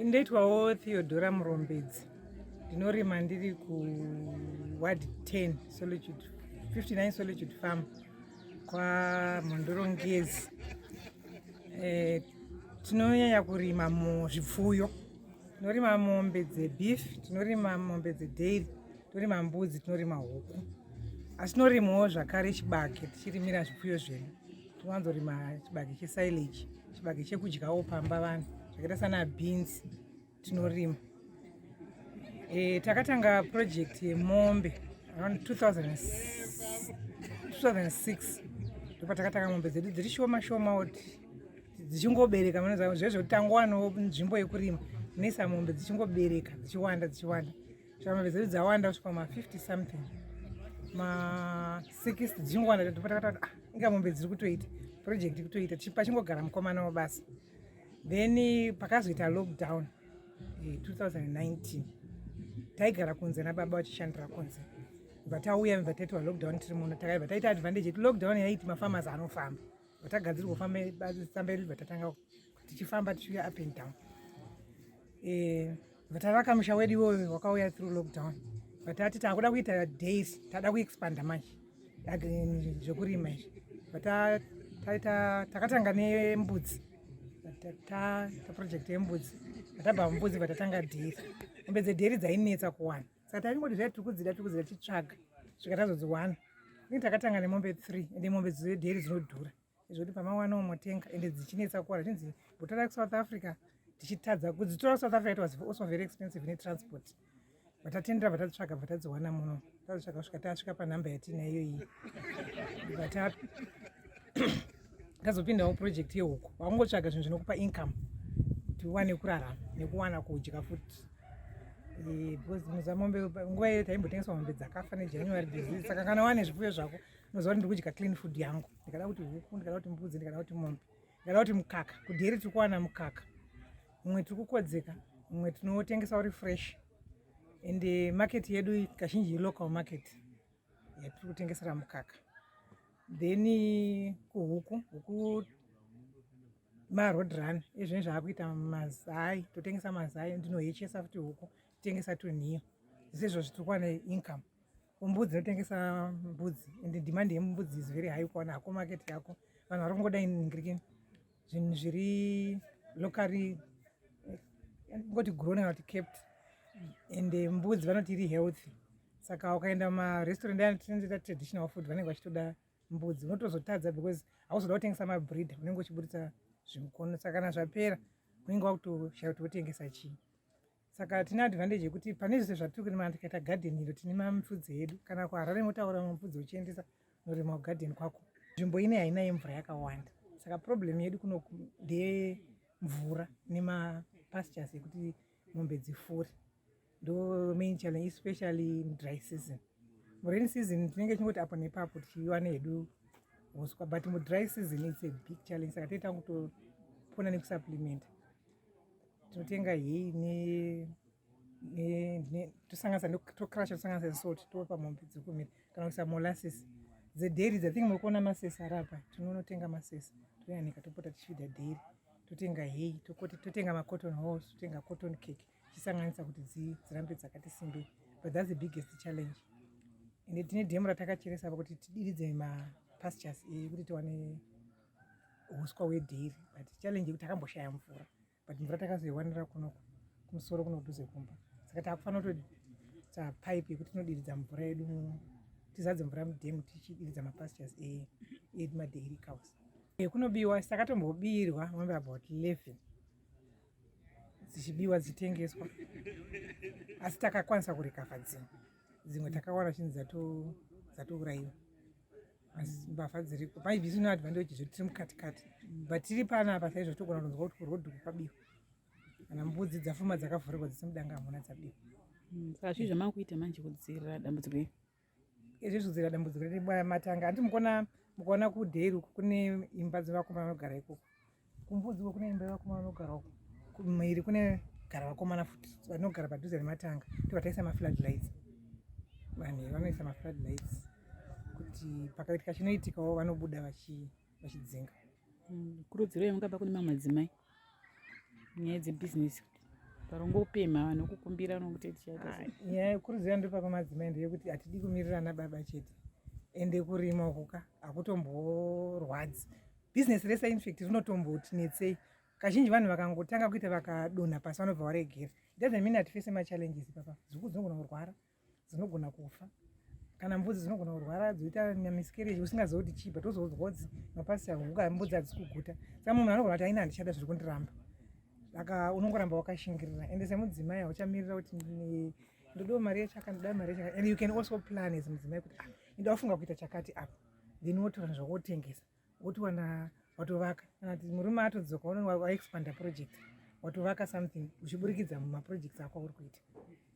Ndoitwawo Theodora Murombedzi, ndinorima ndiri kuward 10 Solitude 59 Solitude Farm kwaMhondoro-Ngezi. Tinonyanya kurima muzvipfuyo, tinorima mombe dzebeef, tinorima mombe dzedairy, tinorima mbudzi, tinorima huku, asi tinorimawo zvakare chibage tichirimira zvipfuyo zvedu. Tinowanzorima chibage chesilage, chibage chekudyawo pamba vanhu, zvakaita sana beans tinorima. Takatanga project yemombe around 2006, ndopatakatanga mombe dzedu dziri shoma shoma, kuti dzichingobereka. Munoziva zvezvo, tangowanawo nzvimbo yekurima, unoisa mombe dzichingobereka, dzichiwanda, dzichiwanda, saka mombe dzedu dzawanda kusvika ma50 something, ma60, dzichingowanda. Ndopatakati, ah, inga mombe dziri kutoita project kutoita, pachingogara mukomana wabasa. Then pakazoita lockdown 2019, taigara kunze nababa vachishandira kunze, bva tauya, bva taitwa lockdown tiri muno. Takaibva taita advantage yekuti lockdown yaiti mafarmers anofamba, bva tagadzirwa kufamba tsamba yedu, bva tatanga tichifamba, tichiuya up and down. Bva tavaka musha wedu iwoyo wakauya through lockdown. Bva tati takuda kuita dairy, tada kuexpanda manje zvekurima izvi. Bva taita, takatanga nembudzi, ta project yembudzi. Tabva mbudzi, bva tatanga dairy. Mombe dzedairy dzainetsa kuwana, saka taingoti zvai tiri kudzida, tiri kudzida, tichitsvaga, svika tazodziwana. Inge takatanga nemombe 3, ende mombe dzedairy dzinodhura zvekuti pamawanawo motenga, ende dzichinetsa kuwana, chinzi botora kuSouth Africa, tichitadza kudzitora kuSouth Africa. It was also very expensive netransport. Vatatendera, vatatsvaga, vatadziwana muno, tazosvaka kusvika tasvika panhamba yatinayo iyi. Bva tazopindawo project yehuku. Wakungotsvaga zvinhu zvinokupa income kuti uwane kurarama nekuwana kudya futi, because muza mombe nguva iyo taimbotengeswa mombe dzakafa neJanuary disease. Saka kana wane zvipfuyo zvako, unoziva kuti ndiri kudya clean food yangu, ndikada kuti huku, ndikada kuti mbudzi, ndikada kuti mombe, ndikada kuti mukaka. Kudairy tiri kuwana mukaka mumwe tiri kukodzeka, mumwe tinotengesa uri fresh, and market yedu kazhinji ilocal market yatiri kutengesera mukaka. Then kuhuku, huku maroad run izvini zvaakuita mazai, totengesa mazai, ndinohechesa futi huku, tengesa tunhiyo, zvese izvozvo tiri kuwana income. Kumbudzi inotengesa mbudzi, and demand yembudzi is very high. Kuwana hako market yako, vanhu vari kungoda ningirikini zvinhu zviri locally, ngoti grown kana kuti kept, and mbudzi vanoti iri healthy. Saka ukaenda mumarestaurant anotinoita traditional food, vanenge vachitoda mbudzi. Unotozotadza because hauzoda kutengesa mabreed, unenge uchiburitsa zvimukono. Saka kana zvapera, unenge wakutoshaya kuti wotengesa chii. Saka tine advantage yekuti pane zvese zvatiri kurima, tikaita garden iro, tine mamufudzi edu. Kana kuHarare motaura mufudzi uchiendesa unorima kugarden kwako. Nzvimbo ine haina yemvura yakawanda, saka problem yedu kuno ndeyemvura nemapastures ekuti mombe dzifure, ndo main challenge, especially mudry season. Murain season tinenge tichingoti apo nepapo tichiwana hedu uswa, but mudry season it's a big challenge. Saka toita kutopona nekusupplementa, tinotenga hay tosanganisa, tocrusha, tosanganisa salt, topa mombe dziri kumira, kana kuisa molasses dzedairy. I think muri kuona masesa ari apa. Tinonotenga masesa, toyanika, topota tichifeeda dairy. Totenga hay, totenga macotton hulls, totenga cotton cake, tichisanganisa kuti dzirambe dzakati simbei. But that's the biggest challenge. Ende tine dhemu ratakacheresa pa kuti tidiridze mapastures ekuti tiwane uswa hwedairy, but challenge yekuti takamboshaya mvura, but mvura takazoiwanira kuno kumusoro kuno kudhuze kumba. Saka takufanira kutoita pipe yekuti tinodiridza mvura yedu, tizadze mvura mudhemu, tichidiridza mapastures emadairy cows. Kunobiwa, takatombobirwa mombe about 11, dzichibiwa, dzichitengeswa, asi takakwanisa kurecover dzimwe. Dzimwe takawana chinzi dzatourayiwa, asi mbavha dziriko. Maybe isina advantage zvedu, tiri mukati kati, but tiri panapa saizvo togona kunzwa kuti kurodhi kwabiwa, kana mbudzi dzafuma dzakavhurirwa dzisi mudanga, hamuna dzabiwa. Saka zvii zvamakuita manje kudzivirira dambudziko iri? Izvi kudzivirira dambudziko riri matanga, handiti mukuona, mukuona kudairy uku kune imba dzevakomana vanogara ikoko, kumbudzi uko kune imba yevakomana vanogara uko, kumhiri kune gara vakomana futi vanogara padhuze nematanga. Tobva taisa maflood lights, vanhu vanoisa maflood lights kuti pakaitika chinoitikawo vanobuda vachidzinga. Kurudziro yamungapa kune mamwe madzimai nyaya dzebhizinesi? Parongopemha vanokukumbira nokuti tichaita sei? Nyaya yekurudzira ndopa pamadzimai ndeyekuti hatidi kumirira ana baba chete. Ende kurima ukuka hakutomborwadzi. Bhizinesi rese infact rinotombotinetsei. Kazhinji vanhu vakangotanga kuita vakadonha pasi vanobva varegera. It doesn't mean hatifese machallenges ipapa. Huku dzinogona kurwara, dzinogona kufa, kana mbudzi dzinogona kurwara dzoita miscarriage usingazivi kuti chii, but wozoudzwa kuti mapasi ahuka mbudzi hadzisi kuguta. Saka munhu anogona kuti aina handichada, zviri kundiramba. Saka unongoramba wakashingirira. Ende semudzimai hauchamirira kuti ndodawo mari yechaka, ndoda mari yechaka. And you can also plan as mudzimai kuti, ah, ndoda kufunga kuita chakati apa, then wotora zvakotengesa, wotowana watovaka. Kana kuti murume atodzoka, waexpanda project, watovaka something uchiburikidza mumaprojects ako auri kuita.